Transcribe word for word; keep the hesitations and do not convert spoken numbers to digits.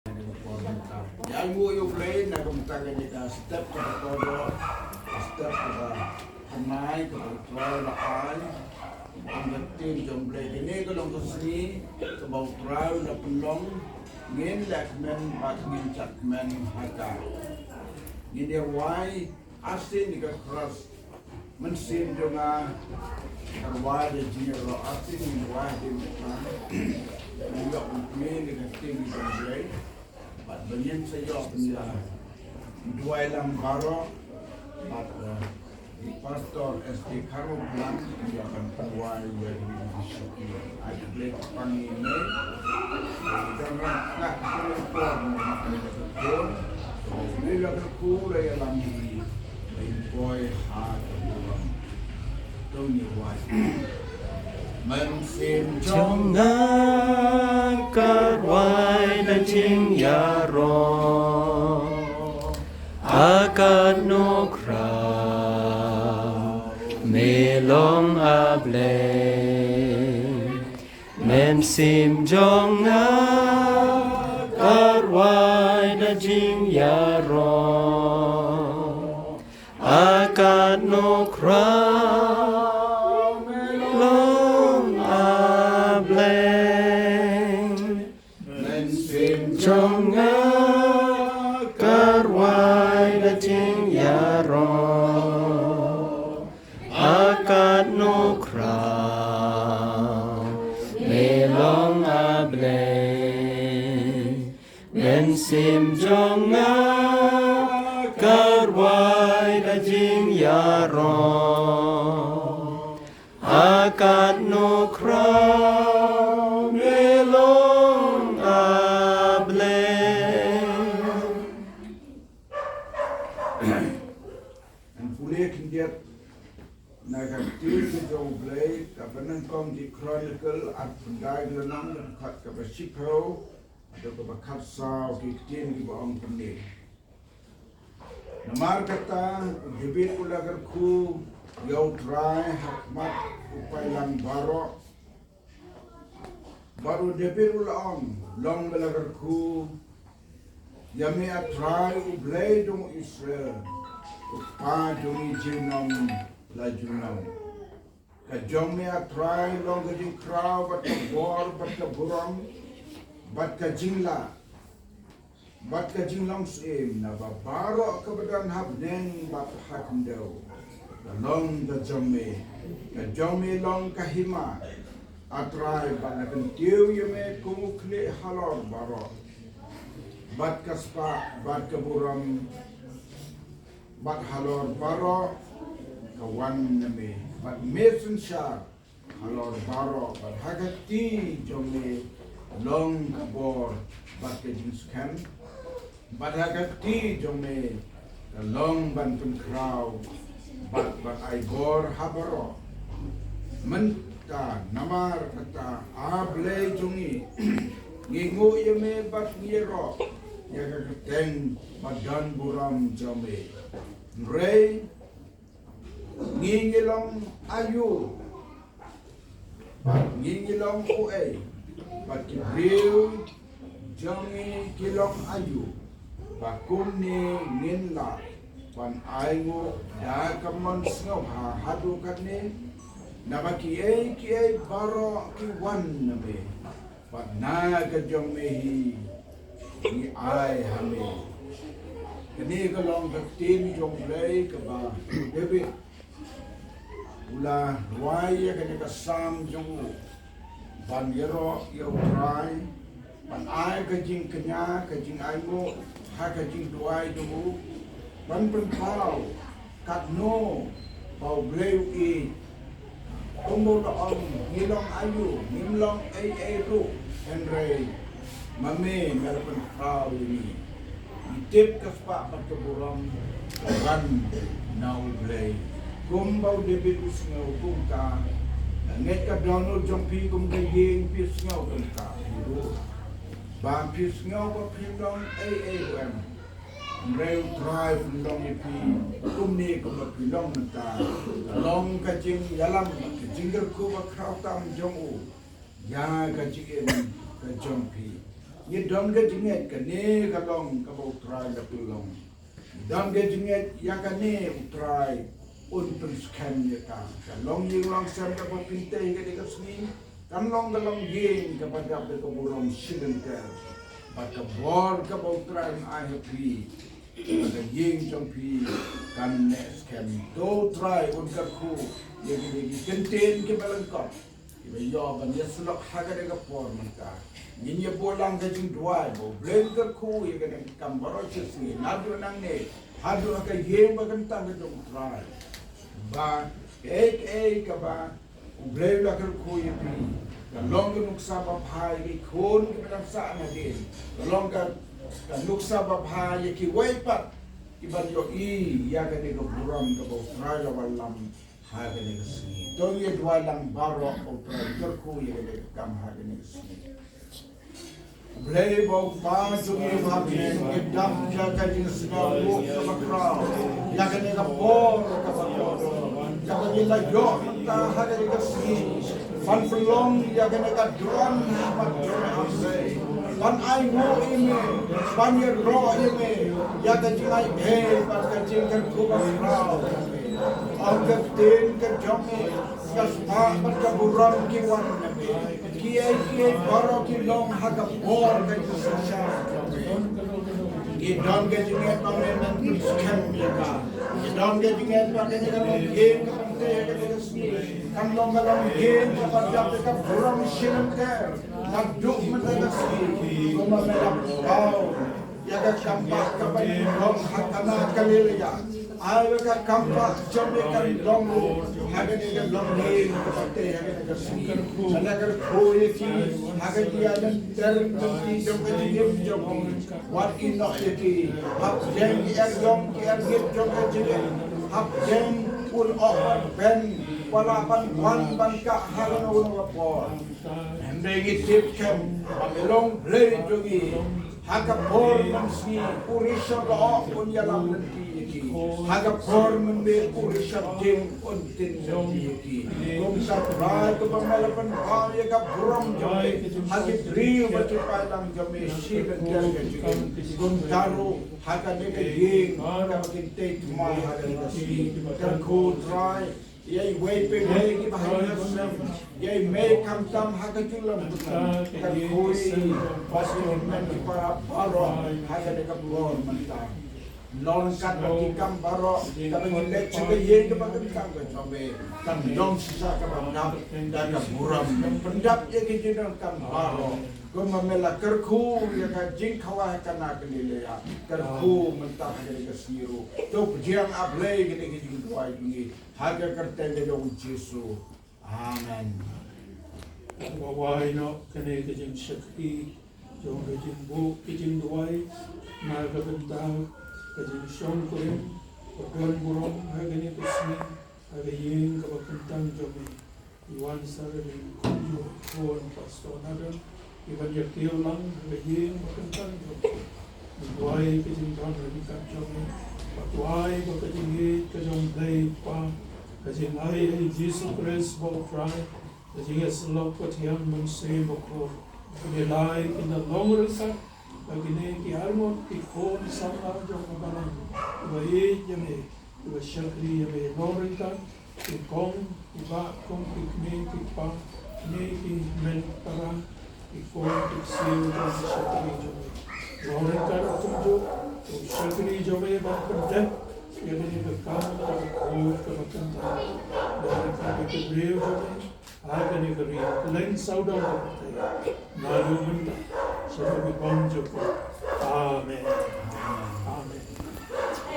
Ïa ngi ïa u Blei na ka bynta kane ka step kaba kordor, ka step kaba thymmai kaba u Trai u la ai. Ong ka ktien jong u Blei, kane ka long ka sngi kaba u Trai u la pynlong, ngin leh kmen bad ngin shad kmen ha ka. Ngin ïa rwai arsien ïa ka cross. Mynsiem jong nga ka rwai da jingïaroh, arsien ngin rwai da jingïaroh. Ngin ïoh pynmih ïa ka ktien jong u Blei. Bad ba ngin sa ïoh pynïaid duwai lang baroh. Bad, eh, i Pastor S T Kharlukh Blang ïa kan pynduwai ïa ki bishop. Ai ka Blei kyrpang ïa ngi. Ïa ka por ïa ka Mynsiem jong nga ka rwai da jingïaroh, a Kynrad Nongkhrau, me long a Blei. Mynsiem jong nga ka rwai da jingïaroh, a Kynrad Nongkhrau, me long a Blei. Mynsiem jong nga ka rwai da jingïaroh, a Kynrad Nongkhrau, me long a Blei. Mynsiem jong nga ka rwai da jingïaroh, a Kynrad Nongkhrau, me long a Blei. Ngan pule khyndiat na ka ktien ka jong u Blei kaba nyngkong ki Chronicle, arphew khyndai lynnong, dkhot kaba shiphew haduh kaba khatsaw. Ki ktien kiba ong kumne: Namar kata u Dabid u la kyrkhu ïa u Trai ha khmat u paidlang baroh. Bad u Dabid u la ong, long ba la kyrkhu ïa me, a Trai, u Blei jong u Israel, u Kpa jong ngi junom la junom. Ka jong me, a Trai, long ka jingkhraw bad ka bor bad ka burom bad ka jinglah bad ka jinglong syiem na ba baroh kaba don ha bneng bad ha khyndew. Ka long ka jong me, ka jong me long ka hima, a Trai, bad la kyntiew ïa me kum u khlieh halor baroh, bad ka spah bad ka burom bad halor baroh ka wan na me, bad me synshar halor baroh. Bad ha ka kti jong me long ka bor bad ka jingskhem, bad ha ka kti jong me ka long ban pynkhraw bad ban ai bor ha baroh. Mynta namar kata, a Blei jong ngi, ngi nguh ïa me bad ngi ïaroh ïa ka kyrteng ba don burom jong me. Hynrei ngi ngi long aïu, bad ngi ngi long uei, bad ki briew jong ngi ki long aïu, ba kumne ngin lah ban ainguh da ka mon sngewbha haduh katne? Naba kiei kiei baroh ki wan na me, bad na ka jong me hi ngi ai ha me. Kane ka long ka ktien jong u Blei kaba u Dabid u la rwai ïa kane ka Salm jong u ban ïaroh ïa u Trai, ban ai ka jingkñia, ka jingainguh ha ka jingduwai jong u, ban pynpaw katno ba u Blei u ïeit. Kumba u la ong, ngi long aïu, ngim long ei ei ruh, hynrei ma me me la pynpaw ïa ngi. Ngi tip ka spah bad ka burom ka wan na u Blei. Kumba u Dabid u sngew kumta, nga ngeit ka dohnud jong phi kum ka ïing phi sngew kumta ruh. Ba phi sngew ba phi long ei ei ruh em. Hynrei u Trai u pynlong ïa phi kumne kumba phi long mynta. Ka long ka jingïalam, ka jingkyrkhu ba khraw tam jong u ïa ka jingim ka jong phi. Ngi don ka jingngeit kane ka long kaba U Trai la pynlong. Ngi don ka jingngeit ïa kane U Trai un pynskhem ïa ka. Ka long ïing long sem kaba pynthei ka dei ka sngi. Kan long ka longïing kaba dap da ka burom shilynter. Bad ka bor kaba U Trai un ai ha phi, bad ka ïing jong phi kan neh skhem. To U Trai un kyrkhu ïa kine ki kyntien kiba lyngkot, kiba ïoh ban ïasyllok ha kane ka por mynta. Ngin ïa buh lang ka jingduwai ba U Blei un kyrkhu ïa kane ka kam baroh shi sngi, naduh nangne haduh ha ka ïing ba kyntang ka jong U Trai. Ba kaei kaei kaba U Blei u la kyrkhu ïa phi, ka long ka nuksa babha ïa ki khun kiba dang sah nadien. Ka long ka, ka nuksa babha ïa kiwei pat kiban ïohi ïa kane ka burom kaba U Trai la wallam ha kane ka sngi. To ngin ïa duwai lang baroh, ba U Trai un kyrkhu ïa kane ka kam ha kane ka sngi. Blei ba U Kpa jong ngi ba ha bneng, ngi dap ïa ka jingsngewnguh kaba khraw ïa kane ka por kaba kordor kaba ngi la ïoh mynta ha kane ka sngi, ban pynlong ïa kane ka duwan ha khmat jong me, A Blei, ban ainguh ïa me, ban ïaroh ïa me ïa ka jingai ei bad ka jingkyrkhu ba khraw. Ong ka ktien ka jong me, ka spah bad ka burom ki wan na me. Kiei kiei baroh ki long ha ka bor ka jingshisha. Ngi don ka jingngeit ba men men pynskhem ïa ka. Ngi don ka jingngeit ba kane ka longïing kaba pynthei ha kane ka sngi kan long ka longïing kaba dap da ka burom shilynter. Naduh mynta ka sngi kumba me la pynpaw ïa ka kambah kaba nyngkong ha Kana Galilea. Ai ba ka kambah jong me kan long ruh ha kane ka longïing kaba pynthei ha kane ka sngi. Ban ïa kyrkhu ïa ki ha ka jingïalynter lynti jong ka jingim jong ki. Wat ïehnoh ïa ki hapdeng ki eriong ki eriet jong ka jingim. Hapdeng un ong ban, ba lah ban wan ban kah ha kano kano ka por. Hynrei ngi tip skhem ba me long Blei jong ngi. Ha ka por mynsngi u Richard Lyoh un ïalam lynti ïa ki. Ha ka por mynmiet u Richard Dieng un tin lynti ïa ki. Kumta Trai, kumba me la pynpaw ïa ka burom jong me ha ki briew bad ki paidlang jong me shilynter ka jingim. Kumta ruh ha kane ka ïing kaba kin tei thymmai ha kane ka sngi, kyrkhu Trai ïa iwei pa iwei kiba hynñiew snem, ïa i mei khamtam ha ka jinglong, kyrkhu ïa i bad ïa ki hynmen ki para baroh ha kane ka por mynta. Long ryngkat bad ki kam baroh kaba ngi leit sha ka ïing kaba kyntang ka jong me, kan long shisha kaba dap da ka burom. Pyndap ïa ki jingdonkam baroh kumba me la kyrkhu ïa ka jingkhawai ha Kana Galilea, kyrkhu mynta ha kane ka sngi ruh. To pdiang, A Blei, kane ka jingduwai jong ngi ha ka kyrteng ka jong u Jisu. Amen. Ba wai noh kane ka jingshakri jong ka jingbuh ka jingduwai na ka bynta ka jingshongkurim ba don burom ha kane ka sngi ha ka ïing kaba kyntang jong me. I wan sa ka jingkyrkhu u Pastor Nathan, i ban ïa kiew lang ha ka ïing ba kyntang jong me. Ngi duwai ka jingdon ryngkat jong me, ba duwai ba ka jingïeit ka jong Blei Kpa, ka jingai ha i Jisu Khrist ba U Trai, ka jingïasyllok ka Thiang Mynsiem Bakhuid, kine lai kin da long ryngkat bad kine ki arngut ki khun samla jong ka balang kiba ïeit ïa me, kiba shakri ïa me. Long ryngkat ki kong ki bah, kong ki kmie ki kpa, kine ki hynmen para, ki khun ki ksiew jong ki shakri jong me. Long ryngkat kumjuh u shakri jong me ban pyndep ïa kane ka kam kaba khuid kaba kyntang. Long ryngkat ïa ki briew jong me ha kane ka ri, kylleng sawdong ka pyrthei, naduh mynta shaduh ki bymjukut.